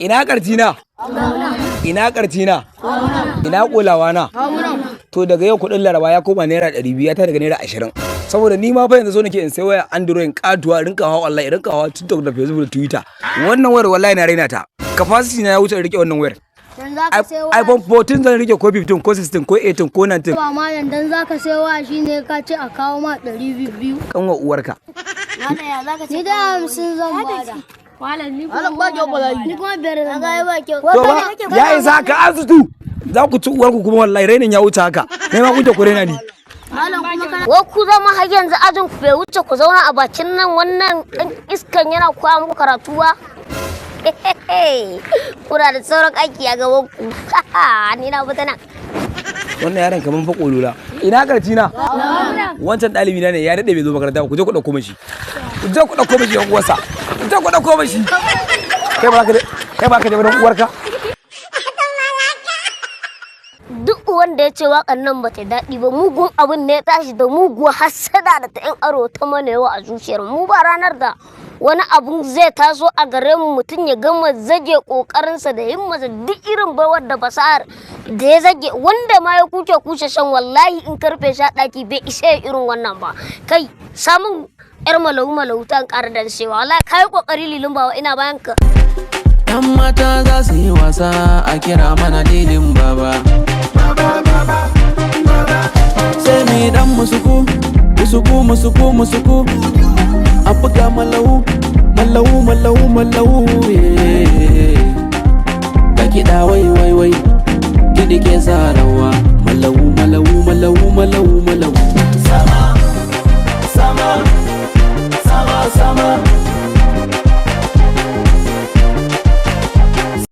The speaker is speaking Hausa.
Ina kartina? Ina kartina? Ina kolawa na? To, daga yau kuɗin Laraba ya koma ₦200, ya ta daga ₦20. Saboda ni ma fa yanzu so nake in sai waya Android katuwa, rinka hawa wallahi, rinka hawa TikTok da Facebook da Twitter. Wannan wayar wallahi na raina ta. Capacity na ya wuce in rike wannan wayar. Dan za ka sai waya. iPhone 14 zan rike, ko 15, ko 16, ko 18, ko 19. Ba malam, dan za ka sai waya shine ka ce a kawo ma 200. Kanwa uwarka. Ni da 50 zan bada. Malam, ba kyau bala'i. Ni kuma 5 zan bada. Ba kyau. To ba ya isa haka, azutu. Za ku ci uwarku kuma wallahi rainin ya wuce haka. Kai ma kuke ku raina ni. Wai ku zama har yanzu ajin ku bai wuce ku zauna a bakin nan, wannan ɗan iskan yana koya muku karatu ba? Kuna da sauran aiki a gaban ku. Ni na fita nan. Wannan yaron kaman fa kolula. Ina karti na? Wancan ɗalibi na ne, ya daɗe bai zo makaranta ba. Ku je ku ɗauko mishi. Ku je ku ɗauko mishi yan uwarsa. Ku je ku ɗauko mishi. Kai ba ka je wurin uwarka. Duk wanda ya ce waƙan nan bata daɗi ba, mugun abin ne ya tashi da muguwar hassada da ta 'yan aro ta mana yawa a zuciyar mu. Ba ranar da wani abu zai taso a gare mu, mutum ya gama zage ƙoƙarinsa da himmarsa, duk irin baiwar da fasahar da ya zage, wanda ma ya kuce kuce shan, wallahi in karfe sha ɗaki bai isa ya irin wannan ba. Kai, samun yar malau malau ta ƙara da cewa wallahi kai ƙoƙari, Lilin Bawa, ina bayan ka. Yan mata za su yi wasa, a kira mana Lilin Baba. Sai mu yi dan musuku, musuku, musuku, musuku. A buga malau, malau, malau, malau, yeah.